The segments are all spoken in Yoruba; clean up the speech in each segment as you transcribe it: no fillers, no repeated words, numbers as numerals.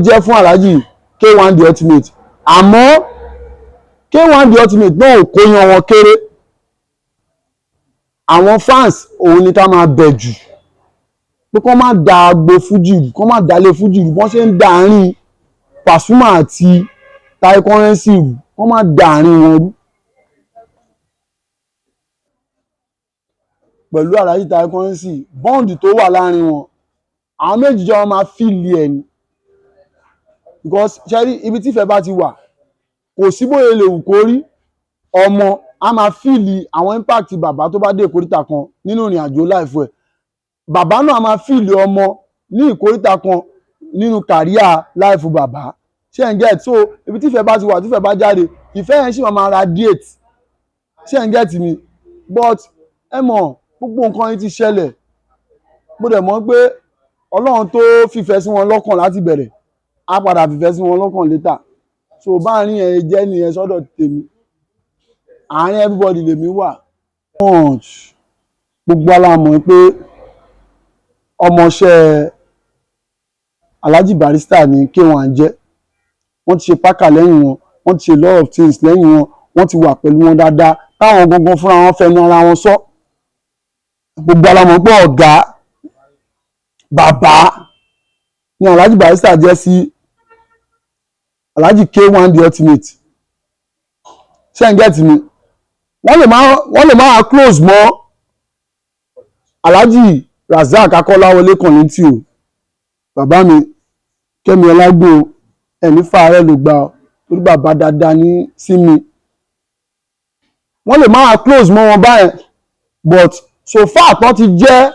jẹ́ fún Alhaji K1 The Ultimate. Àmọ́ K1 The Ultimate náà ò kó yan wọn kéré. Àwọn fans òun ni ká máa bẹ̀ jù pé kó má da agbo fújì rú, kó má dalé fújì rú. Bọ́n ṣe ń da àárín Pasuma àti Taye Currency rú, kó má da àárín wọn rú pẹ̀lú Alhaji Taye Currency. Bond tó wà láàrin wọn, àwọn méjì jọ máa feel ẹ̀ ni, because ṣẹ́rí ibi tífẹ̀ bá ti wà, kò sí bóyá lè wù kó rí, ọmọ a máa feel àwọn impact bàbá tó bá dé ìkóríta kan nínú ìrìn àjò life ẹ̀. Bàbá náà a máa feel ọmọ ní ìkóríta kan nínú career life bàbá. Ṣé ẹ̀ ń get? So ibi tífẹ̀ bá ti wà, tífẹ̀ bá jáde, ìfẹ́ yẹn sì máa radiate. Ṣé ẹ̀ ń get mi? But ẹ mọ̀, gbogbo nǹkan yìí ti ṣẹlẹ̀. Mo dẹ̀ mọ̀ pé Ọlọ́run tó fìfẹ́ sí wọn lọ́kàn láti bẹ̀rẹ̀, á padà fìfẹ́ sí wọn lọ́kàn later. So báàrin yẹn jẹ́ nìyẹn sọ́dọ̀ tèmi. Àárín everybody lèmi wà. Much gbogbo ala mọ̀ pé ọmọọṣẹ́ Alhaji Barrister ní K1 jẹ́. Wọ́n ti ṣe pákà lẹ́yìn wọn, wọ́n ti ṣe lot of things lẹ́yìn wọn, wọ́n ti wà pẹ̀lú wọn dáadáa, táwọn gangan fúnra wọn fẹnu ara wọn sọ. Gbogbo ala mọ̀ pé ọ̀gá bàbá ni Alhaji Barrister jẹ́ sí Alhaji K1 The Ultimate. Ṣé ẹ̀ ń get mi? Wọ́n lè máa close mọ́ Alhaji Razak Akọ́láwọlé Kollington o. Bàbá mi Kẹ́mi Ọlágbó, ẹ̀mí fàárẹ̀ ló gbà ọ́, torí bàbá dáadáa ní sí mi. Wọ́n lè máa close mọ́ wọn báyẹn, but so far tán ti jẹ́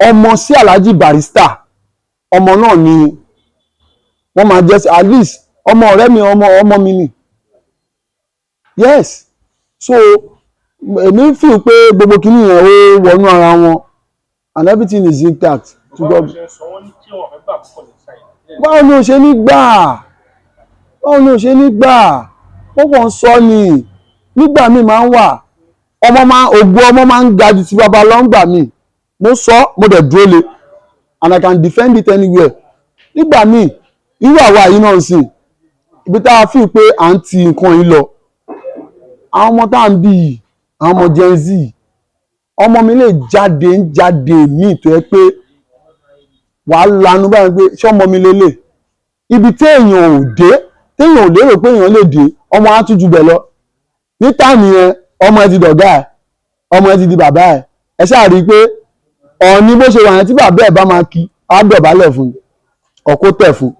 ọmọ sí Alhaji Barrister, ọmọ náà ni wọ́n máa jẹ́. At least ọmọ ọ̀rẹ́ mi, ọmọ ọmọ mi ni. Yes, so èmi feel pé gbogbo kinní yẹn, ó wọnú ara wọn and everything is intact to God. Báwo ni o ṣe ní gbà? Báwo ni o ṣe ní gbà? Wọ́n kàn ń sọ ni. Nígbà míì máa ń wà, ọmọ máa, ògo ọmọ máa ń ga ju ti bàbá lọ ńgbà míì. Mo sọ, mo dẹ̀ dúró le and I can defend it anywhere. Nígbà míì, irú àwa yìí náà sìn, ibi tá a fi pé à ń ti nǹkan yìí lọ, àwọn ọmọ tá à ń bí yìí, àwọn ọmọ Gen Z, ọmọ mi lè jáde ń jáde míì tó yẹ pé wàá lanu báyìí pé ṣé ọmọ mi lélẹ̀. Ibi téèyàn ò dé, téèyàn ò lérò pé èèyàn lè dé, ọmọ á tún ju bẹ̀ lọ. Ní time yẹn, ọmọ ẹ ti dọ̀gá ẹ, ọmọ ẹ ti di bàbá ẹ. Ẹ ṣáà rí i pé Ọ̀ọ́ni bó ṣe wà yẹn, tí bàbá ẹ bá máa kí, á dọ̀bálẹ̀ fún un, ọ̀kó tẹ̀ fún un.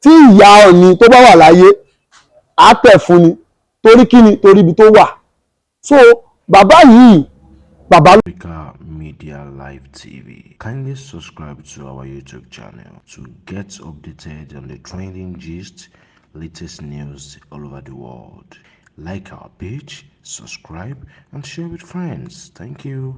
Tí ìyá Ọ̀ọ́ni tó bá wà láyé, á tẹ̀ fún ni. Torí kí ni? Torí ibi tó wà. So bàbá yìí, bàbá Africa Media Live TV. Kindly subscribe to our YouTube channel to get updated on the trending gist, latest news all over the world. Like our page, subscribe, and share with friends. Thank you.